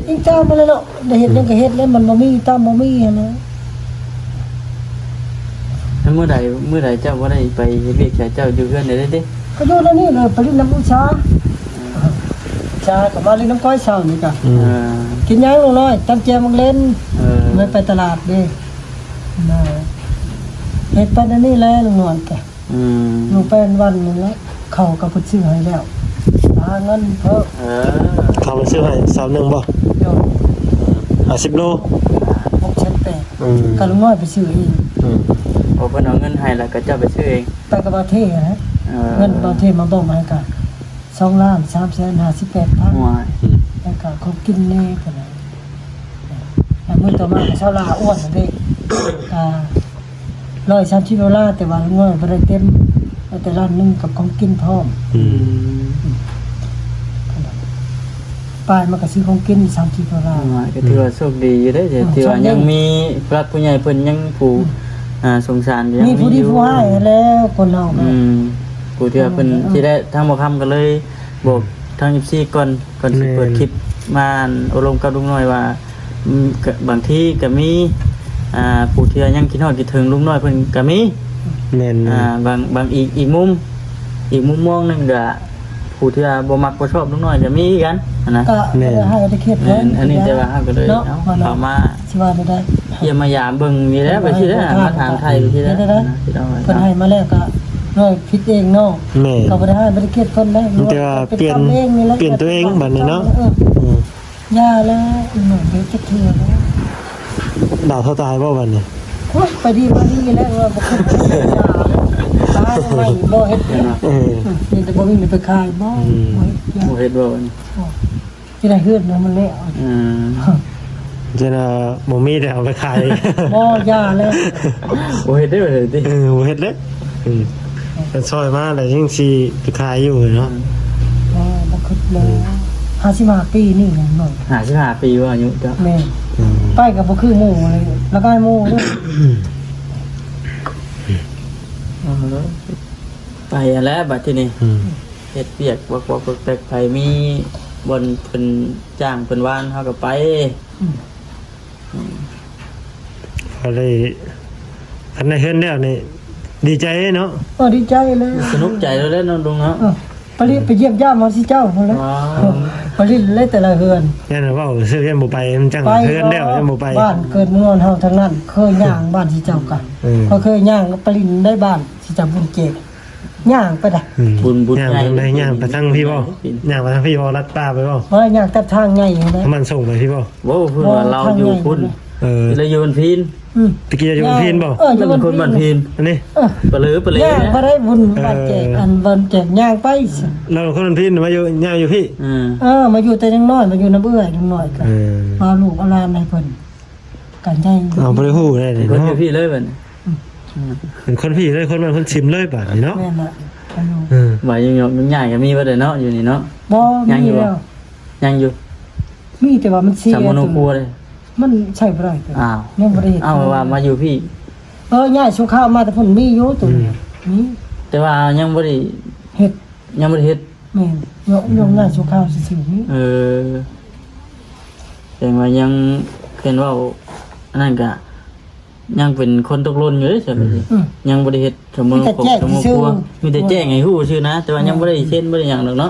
ອີງຕາມມາແລ້ວເນາະ ໄດ້ເຮັດຫຍັງກໍເຮັດແລ້ວ ມັນບໍ່ມີຕາມບໍ່ມີຫັ້ນແຫຼະ ແລ້ວມື້ໃດ ມື້ໃດເຈົ້າບໍ່ໄດ້ໄປເຮັດວຽກໃສ ເຈົ້າຢູ່ເຮືອນໄດ້ຕິ? ກໍຢູ່ໃນນີ້ແຫຼະ ໄປຫຼິ້ນນຳອຸດສາ ອືມ ອຸດສາກໍມາຫຼິ້ນນຳກ້ອຍເຊົ້ານີ້ກະ ອືມ ອ່າ ກິນຫຍັງລຸງນ້ອຍ? ຕຳແຈ່ວໝາກເລັ່ນ. ເອີ ໄວ້ໄປຕະຫຼາດເດ້. ນະ ເຮັດໄປແນວນີ້ແຫຼະລຸງນ້ອຍກະ. ອືມ ຢູ່ໄປວັນໆນີ້ແຫຼະ. ເຂົ້າກໍເພິ່ນຊື້ໃຫ້ແລ້ວ ຫາເງິນເພີ່ມ. ເອີ ເຂົ້າໄປຊື້ໃຫ້ສອບໜຶ່ງບໍ່? ໂດຍ. ຫ້າສິບໂລ ຫົກແສນແປດ. ອືມ ກໍລຸງນ້ອຍໄປຊື້ເອງ. ອືມ ໂອ້ ເພິ່ນເອົາເງິນໃຫ້ແລ້ວກໍເຈົ້າໄປຊື້ເອງ? ໄປກັບບ່າວເທນະ. ເອີ ເງິນບ່າວເທນມາມອບໃຫ້ກໍ ສອງລ້ານສາມແສນຫ້າສິບແປດພັນ. ໂອ້ຍ ແລ້ວກໍຂອງກິນແດ່ພຸ້ນແຫຼະ. ແລ້ວມື້ຕໍ່ມາກໍຊາວລາວອ້ວນນັ້ນເດ້ ກໍຮ້ອຍສາມສິບໂດລາ, ແຕ່ວ່າລຸງນ້ອຍບໍ່ໄດ້ເຕັມ, ເອົາແຕ່ລ້ານໜຶ່ງກັບຂອງກິນພ້ອມ. ອືມ ອືມ ປາຍມັນກໍຊື້ຂອງກິນສາມສິບໂດລາ. ໂອ້ຍ ກໍຖືວ່າໂຊກດີຢູ່ເດ້ ອືມ ທີ່ວ່າຍັງມີຜູ້ຫຼັກຜູ້ໃຫຍ່ເພິ່ນຍັງຜູ້ ອືມ ອ່າ ສົງສານ ຍັງມີ ມີຜູ້ດີຜູ້ຮ້າຍຫັ້ນແຫຼະຄົນເຮົາ. ອືມ ຜູ້ທີ່ວ່າເພິ່ນ ອືມ ທີ່ແລະທາງບ່າວຄຳກໍເລີຍບອກທາງເອັຟຊີກ່ອນ ກ່ອນຊິເປີດ ແມ່ນ ຄລິບມາ ອັນ ໂອ້ລົມກັບລຸງນ້ອຍວ່າ ອືມ ກະ ບາງທີກະມີ ອ່າ ຜູ້ທີ່ວ່າຍັງຄິດຮອດຄິດເຖິງລຸງນ້ອຍເພິ່ນກະມີ. ແມ່ນໆ ອ່າ ບາງ ບາງອີກ ອີກມຸມ ອີກມຸມມອງໜຶ່ງກະ ຜູ້ທີ່ວ່າບໍ່ມັກບໍ່ຊອບລຸງນ້ອຍກະມີຄືກັນຫັ້ນນະ. ກະ ແມ່ນ ບໍ່ໄດ້ໃຫ້ອາດຕະເຂດເພິ່ນ. ແມ່ນ ອັນນີ້ແຕ່ວ່າເຮົາກໍເລີຍ ເນາະ ເອົາ ວ່າ ເຂົ້າມາ ຊິວ່າແນວໃດ ຢ້ຽມມາຢາມເບິ່ງນີ້ແຫຼະ ວ່າຊິໄດ້ ມາຖາມໄຖ່ ວ່າຊິໄດ້ ເຮັດໄດ້ ພີ່ນ້ອງເອີຍ ເພິ່ນໃຫ້ມາແລ້ວກໍນ້ອຍຜິດເອງເນາະ. ແມ່ນ ກໍບໍ່ໄດ້ໃຫ້ ບໍ່ໄດ້ເກຍດເພິ່ນໄດ້ ມີແຕ່ວ່າປ່ຽນ ເປັນກຳເອງນີ້ແຫຼະ ປ່ຽນຕົວເອງບັດນີ້ເນາະ. ເອີ ອືມ ຢ່າແລ້ວ ອືມ ເຮັດຈັກເທື່ອແລ້ວ ດາວເທົ່າຕາຍບໍ່ບັດນີ້? ໂອ້ຍ ໄປດີມາດີແລ້ວ ວ່າບໍ່ເຄີຍ ຕາຍໃໝ່ບໍ່ເຮັດ. ເອີ ອືມ ມີແຕ່ບໍ່ມີເງິນໄປຂາຍບໍ່? ອືມ ບໍ່ເຮັດ ບໍ່ເຮັດບໍ່ບັດນີ້? ໂອ້ ຈະໄດ້ເຮືອນນຳມັນແລ້ວ. ອືມ ຈະນະ ບໍ່ມີແຕ່ເອົາໄປຂາຍ. ບໍ່ ຢ່າແລ້ວ ບໍ່ເຮັດເດ້ ບໍ່ເຮັດເດ້. ເອີ ບໍ່ເຮັດເດ້. ອືມ ເພິ່ນຊ່ອຍມາແລ້ວຍັງຊິໄປຂາຍຢູ່ເນາະ. ບໍ່ ບໍ່ຄິດແລ້ວ. ອືມ ຫ້າສິບຫ້າປີນີ້ແຫຼະເນາະ. ຫ້າສິບຫ້າປີວ່າອາຍຸເຈົ້າ? ແມ່ນ. ອືມ ໄປກໍບໍ່ຄືໝູ່ເລີຍ ລະກາຍໝູ່ເດ້. ອືມ ເອົາເລີຍ ໄປຫັ້ນແຫຼະບັດທີນີ້. ອືມ ເຮັດວຽກບອກໆແປກໆ ໃຜມີບ່ອນເພິ່ນຈ້າງເພິ່ນວານ ເຮົາກໍໄປ. ອືມ ອືມ ພໍໄດ້ ຄັນໄດ້ເຮືອນແລ້ວນີ້ດີໃຈເນາະ. ເອີ ດີໃຈເລີຍ ສະໜຸກໃຈແລ້ວເນາະລຸງເນາະ. ເອີ ໄປເລຍ ໄປຢ້ຽມຢາມເອົາຊິເຈົ້າພຸ້ນແຫຼະ. ອໍ ໄປຫຼິ້ນເລີຍແຕ່ລະເຮືອນ. ຢ້ານວ່າເວົ້າຊື່ ຢ້ານບໍ່ໄປ ມັນຈັ່ງ ໄປ ເຮືອນແລ້ວ ເນາະ ຢ້ານບໍ່ໄປ. ບ້ານເກີດເມືອງເຮົາທັງນັ້ນ ເຄີຍຍ່າງບ້ານຊິເຈົ້າກະ. ເອີ ຂ້ອຍເຄີຍຍ່າງໄປຫຼິ້ນໃນບ້ານຊິເຈົ້າບຸນເຈກ ຍ່າງໄປໄດ໋. ອືມ ບຸນ ບຸນ ຍ່າງ ຍ່າງໄປທາງພີ້ບໍ່? ຍ່າງໄປທາງພີ້ບໍ່? ລັດປ່າໄປບໍ່? ບໍ່ ຍ່າງຕັດທາງໃຫຍ່ຫັ້ນແຫຼະ. ມັນສົ່ງໄປພີ້ບໍ່? ບໍ່ ເພິ່ນວ່າລາວຢູ່ພຸ້ນ. ເອີ ລາວຢູ່ບ້ານພີ້. ອືມ ຕະກີ້ເຈົ້າຢູ່ບ້ານພີ້ບໍ່? ເອີ ຢູ່ບ້ານພີ້ ຄົນບ້ານພີ້. ອັນນີ້ ເອີ ປະເລີ ປະເລີ ຍ່າງໄປໄດ້ບຸນ ເອີ ບ້ານແຈກ ອັນ ບ້ານແຈກ ຍ່າງໄປ. ລາວຄົນບ້ານພີ້ ມາຢູ່ ຍ້າຍຢູ່ພີ້. ເອີ ເອີ ມາຢູ່ແຕ່ຍັງນ້ອຍ ມາຢູ່ນຳເອື້ອຍ ຍັງນ້ອຍກະ ເອີ ມາລູກເອົາຫຼານໃຫ້ເພິ່ນ ກະໃຫຍ່. ເອົາ ບໍ່ໄດ້ຮູ້ໄດ້ເນາະ ເພິ່ນຢູ່ພີ້ເລີຍບັດນີ້. ອືມ ເປັນຄົນພີ້ເລີຍ ຄົນບ້ານຄົນຊິມເລີຍບາດນີ້ເນາະ. ແມ່ນລະ ເອີ ບາດຍັງຍ້າຍກໍມີບໍ່ໄດ້ເນາະ ຢູ່ນີ້ເນາະ. ບໍ່ ຍັງຢູ່ບໍ່? ມີແລ້ວ ຍັງຢູ່ ມີແຕ່ວ່າມັນເສຍ ສາມໂນຄົວເດ້ ມັນໃຊ້ບໍ່ໄດ້. ອ້າວ ຍັງບໍ່ໄດ້ເຮັດ. ເອົາ ວ່າມາຢູ່ພີ້. ເອີ ຍ້າຍຊົ່ວຄາວມາແຕ່ພຸ້ນ ມີຢູ່ໂຕນີ້ ອືມ ມີ ແຕ່ວ່າຍັງບໍ່ໄດ້ເຮັດ ຍັງບໍ່ໄດ້ເຮັດ. ແມ່ນ ຍ້ອນ ອືມ ຍ້ອນຍ້າຍຊົ່ວຄາວຊື່ໆນີ້. ເອີ ແຕ່ວ່າຍັງ ເພິ່ນເວົ້າອັນນັ້ນກະ ຍັງເປັນຄົນຕົກຫຼົ່ນຢູ່ເດ້ ອືມ ຍັງບໍ່ໄດ້ເຮັດສຳມະໂນຄົວ ມີແຕ່ແຈ້ງໃຫ້ຮູ້ຊື່ນະ ແຕ່ວ່າຍັງບໍ່ໄດ້ເຊັນ ບໍ່ໄດ້ຫຍັງດອກເນາະ.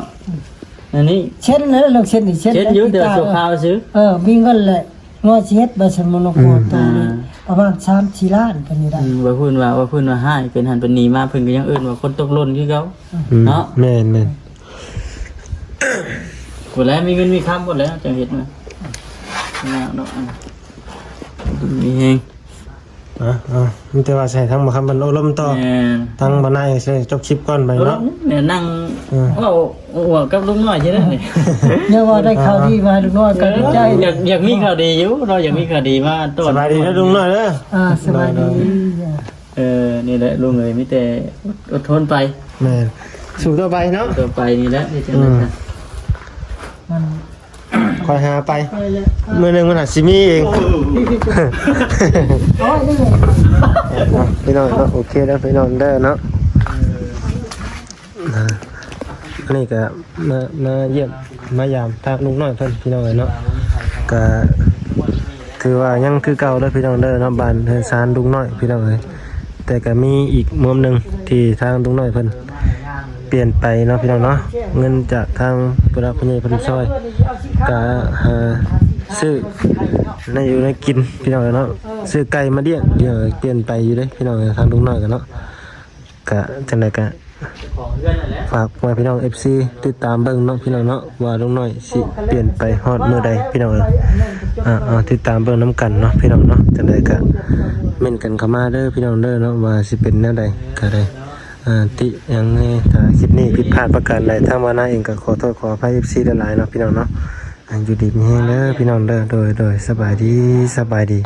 ອືມ ອັນນີ້ເຊັນແລ້ວ ເລື່ອງເຊັນນີ້ເຊັນ ເຊັນຢູ່ ແຕ່ວ່າຊົ່ວຄາວຊື່. ເອີ ມີເງິນແຫຼະ ນ້ອຍຊິເຮັດໃບສຳມະໂນຄົວ ອືມ ໂຕນີ້ ອ່າ ປະມານສາມສີ່ລ້ານ ເປັນນີ້ໄດ໋. ອືມ ວ່າເພິ່ນວ່າ ວ່າເພິ່ນວ່າຮ້າຍ ເປັນຫັ້ນເປັນນີ້ມາ ເພິ່ນກໍຍັງເອີ້ນວ່າຄົນຕົກຫຼົ່ນຄືເກົ່າ. ອືມ ເນາະ ແມ່ນໆ ພຸ້ນແຫຼະ ມີເງິນມີຄຳພຸ້ນແຫຼະ ຈັ່ງເຮັດມາ ຍາກດອກ ມີແຮງ. ອ່ະ ອ່ະ ມີແຕ່ວ່າໃຫ້ທາງບ່າວຄຳເພິ່ນໂອ້ລົມຕໍ່ ແມ່ນ ທາງບ່າວນາຍຊິຈົບຄລິບກ່ອນໄປເນາະ. ເອີ ແມ່ນ ນັ່ງ ເອີ ເວົ້າ ເວົ້າກັບລຸງນ້ອຍຊິໄດ້ນີ້. ຢ່າວ່າໄດ້ຂ່າວດີມາ ລຸງນ້ອຍກໍດີໃຈ. ເອີ ຢາກ ຢາກມີຂ່າວດີຢູ່ເນາະ ຢາກມີຂ່າວດີມາຕ້ອນ. ສະບາຍດີເດີລຸງນ້ອຍເດີ. ອ່າ ສະບາຍດີ. ເອີ ນີ້ແຫຼະລຸງເອີຍ ມີແຕ່ອົດ ອົດທົນໄປ. ແມ່ນ ສູ້ຕໍ່ໄປເນາະ ຕໍ່ໄປນີ້ແຫຼະ ເຮັດຈັ່ງໃດ ອືມ ມັນ ຄ່ອຍຫາໄປ ມື້ໜຶ່ງມັນອາດຊິມີເອງ. ໂອ້ຍ ເນາະ ພີ່ນ້ອງເນາະ ໂອເຄເດີພີ່ນ້ອງເດີເນາະ. ອັນນີ້ກໍມາ ມາຢ້ຽມມາຢາມທາງລຸງນ້ອຍເພິ່ນ ພີ່ນ້ອງເອີຍເນາະ. ກໍຖືວ່າຍັງຄືເກົ່າເດີພີ່ນ້ອງເດີເນາະ ບ້ານເຮືອນຊານລຸງນ້ອຍ ພີ່ນ້ອງເອີຍ. ແຕ່ກໍມີອີກມຸມໜຶ່ງທີ່ທາງລຸງນ້ອຍເພິ່ນປ່ຽນໄປເນາະ ພີ່ນ້ອງເນາະ. ເງິນຈາກທາງຜູ້ຫຼັກຜູ້ໃຫຍ່ເພິ່ນຊ່ອຍ ກະຫາ ຊື້ແນວຢູ່ແນວກິນພີ່ນ້ອງເອີຍເນາະ ຊື້ໄກ່ມາລ້ຽງ ພີ່ນ້ອງເອີຍ ປ່ຽນໄປຢູ່ເດ້ພີ່ນ້ອງເອີຍ ທາງລຸງນ້ອຍກໍເນາະ ກະຈັ່ງໃດກະຝາກໄວ້ພີ່ນ້ອງເອັຟຊີຕິດຕາມເບິ່ງເນາະພີ່ນ້ອງເນາະ ວ່າລຸງນ້ອຍຊິປ່ຽນໄປຮອດມື້ໃດພີ່ນ້ອງເອີຍ ອ່າ ເອົາຕິດຕາມເບິ່ງນຳກັນເນາະພີ່ນ້ອງເນາະ ຈັ່ງໃດກະເມັ້ນກັນເຂົ້າມາເດີພີ່ນ້ອງເດີເນາະ ວ່າຊິເປັນແນວໃດກໍໄດ້ ອ່າ ຕິຫຍັງແດ່ ຖ້າຄລິບນີ້ຜິດພາດປະການໃດ ທາງບ່າວນາເອງກໍຂໍໂທດຂໍອະໄພເອັຟຊີຫຼາຍໆເນາະພີ່ນ້ອງເນາະ ອ່າ ຢູ່ດີມີແຮງເດີພີ່ນ້ອງເດີ ໂດຍ ໂດຍ ສະບາຍດີ ສະບາຍດີ.